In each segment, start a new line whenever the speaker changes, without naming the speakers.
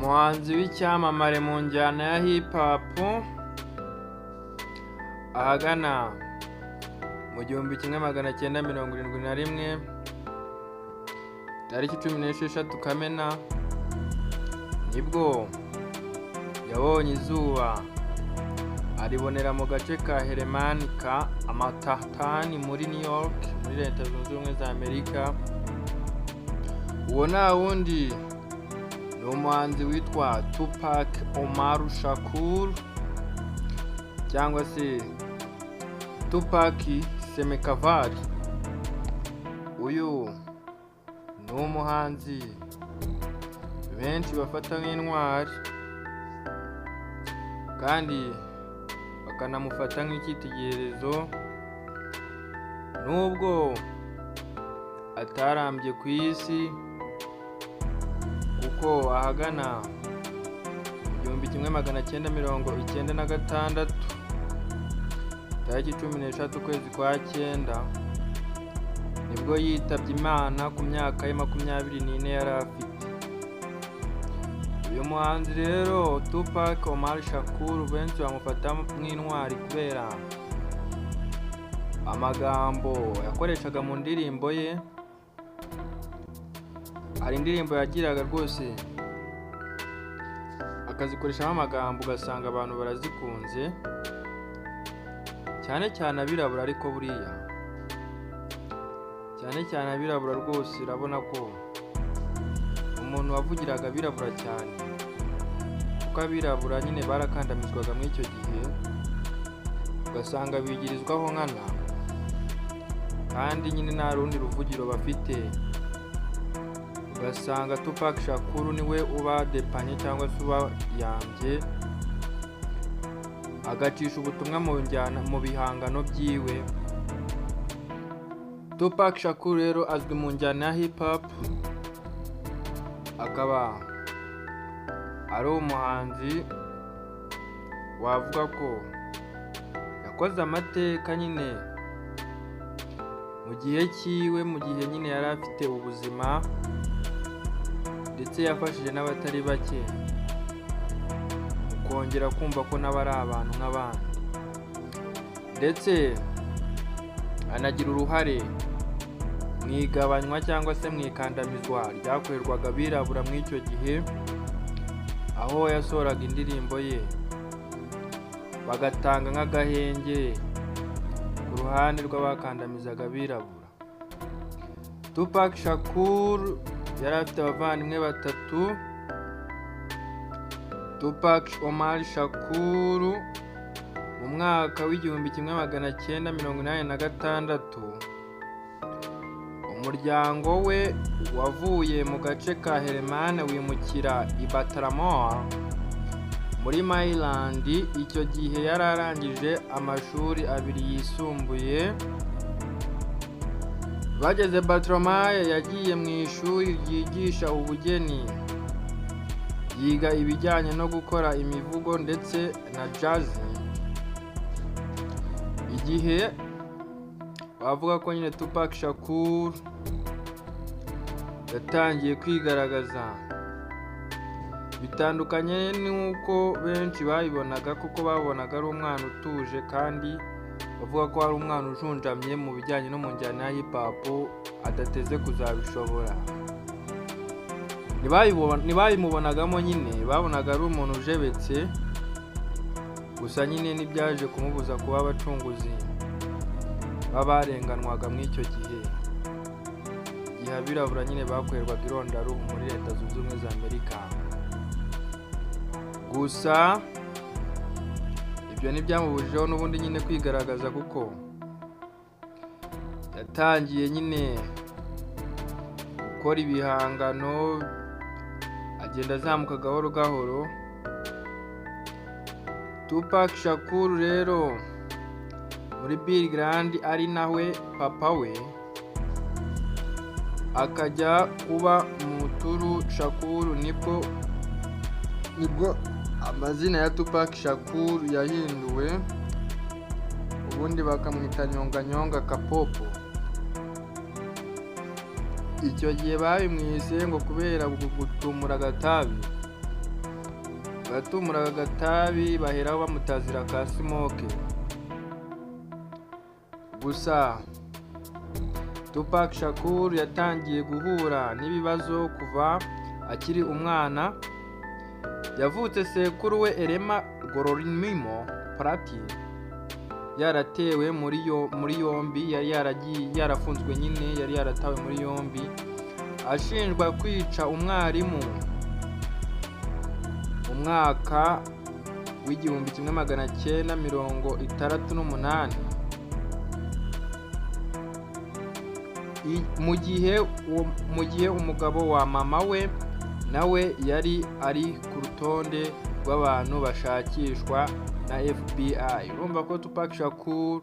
Umuhanzi w'icyamamare mu njyana ya hip hop, ahagana mu 1971, tariki 16 Kamena, nibwo yabonye izuba, aribonera mu gace ka Herman ka Manhattan muri New York, muri Leta Zunze Ubumwe za Amerika. Uwo nta wundi, ni umuhanzi witwa Tupac Omar Shakur cyangwa se Tupac Semekavari. Uyu ni umuhanzi benshi bafata nk'intwari kandi bakanamufata nk'icyitegererezo, nubwo atarambye ku isi, kuko ahagana mu 1996, tariki 13 ukwezi kwa cyenda, nibwo yitabye Imana ku myaka ye 24 yari afite. Uyu muhanzi rero Tupac Omar Shakur, benshi bamufata nk'intwari kubera amagambo yakoreshaga mu ndirimbo ye. Hari indirimbo yagiraga rwose akazikoreshamo amagambo, ugasanga abantu barazikunze, cyane cyane abirabura. Ariko buriya cyane cyane abirabura rwose, urabona ko umuntu wavugiraga abirabura cyane, kuko abirabura nyine barakandamizwaga muri icyo gihe, ugasanga bigirizwaho nkana kandi nyine nta rundi ruvugiro bafite. Ugasanga Tupac Shakur niwe uba depanye cyangwa se uba yambye, agacisha ubutumwa mu njyana, mu bihangano byiwe. Tupac Shakur rero azwi mu njyana ya hip hop, akaba ari umuhanzi wavuga ko yakoze amateka nyine mu gihe cyiwe, mu gihe nyine yari afite ubuzima, ndetse yafashije n'abatari bake mu kongera kumva ko nabo ari abantu nk'abandi, ndetse anagira uruhare mu igabanywa cyangwa se mu ikandamizwa ryakorerwaga abirabura muri icyo gihe, aho yasohoraga indirimbo ye bagatanga nk'agahenge ku ruhande rw'abakandamizaga abirabura. Tupac Shakur yari afite abavandimwe batatu. Tupac Omar Shakur, mu mwaka w'1986, umuryango we wavuye mu gace ka Herman wimukira i Baltimore muri Maryland. Icyo gihe yari arangije amashuri abiri yisumbuye. Bageze Baltimore, yagiye mu ishuri ryigisha ubugeni, yiga ibijyanye no gukora imivugo ndetse na jazz. Igihe bavuga ko nyine Tupac Shakur yatangiye kwigaragaza bitandukanye n'uko benshi babibonaga, kuko babonaga ari umwana utuje kandi bavuga ko ari umwana ujunjamye mu bijyanye no mu njyana ya hip hop, adateze kuzabishobora. Ntibabimubonagamo nyine, babonaga ari umuntu ujebetse gusa nyine. Ntibyaje kumubuza kuba abacunguzi b'abarenganwaga muri icyo gihe, igihe abirabura nyine bakorerwaga irondaruhu muri Leta Zunze Ubumwe za Amerika. Gusa ibyo ntibyamubujijeho n'ubundi nyine kwigaragaza, kuko yatangiye nyine gukora ibihangano, agenda azamuka gahoro gahoro. Tupac Shakur rero, muri Bill Grande, ari nawe papa we, akajya kuba Mutulu Shakur, nibwo amazina ya Tupac Shakur yahinduwe, ubundi bakamwita Nyonga Nyonga Kapopo. Icyo gihe babimwise ngo kubera gutumura agatabi. Yatumuraga agatabi, baheraho bamutazira ka Smoke. Gusa Tupac Shakur yatangiye guhura n'ibibazo kuva akiri umwana. Yavutse sekuru we Elmer Geronimo Pratt yaratewe muri yombi, yari yaragiye yarafunzwe nyine, yari yaratawe muri yombi ashinjwa kwica umwarimu mu mwaka w'1968. Mu gihe umugabo wa mama we nawe yari ari ku rutonde rw'abantu bashakishwa na FBI. Urumva ko Tupac Shakur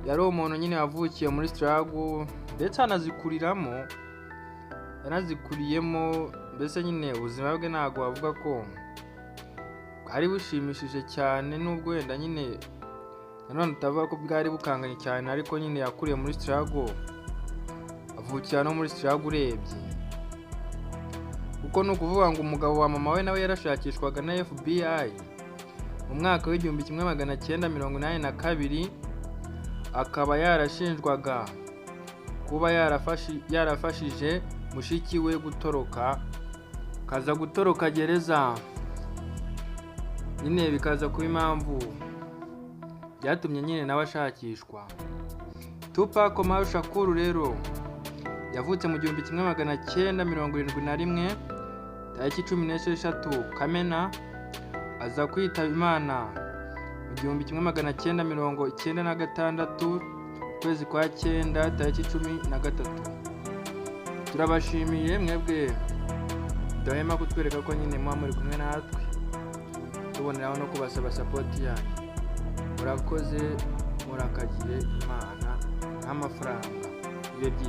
yari umuntu nyine wavukiye muri struggle, ndetse anazikuriramo, yanazikuriyemo. Mbese nyine ubuzima bwe ntabwo wavuga ko bwari bushimishije cyane, nubwo wenda nyine nanone utavuga ko bwari bukanganye cyane, ariko nyine yakuriye muri struggle, avukira no muri struggle urebye, kuko ni ukuvuga ngo umugabo wa mama we nawe yarashakishwaga na FBI mu mwaka w'1982, akaba yarashinjwaga kuba yarafashije mushiki we gutoroka, kaza gutoroka gereza nyine, bikaza kuba impamvu byatumye nyine nawe ashakishwa. Tupac Omar Shakur rero yavutse mu 1971, tariki 16 Kamena, aza kwitaba Imana mu 1996, ukwezi kwa cyenda, tariki 13. Turabashimiye mwebwe mudahwema kutwereka ko nyine muba muri kumwe natwe, tuboneraho no kubasaba support yanyu. Murakoze, murakagire Imana n'amafaranga, bibe byiza.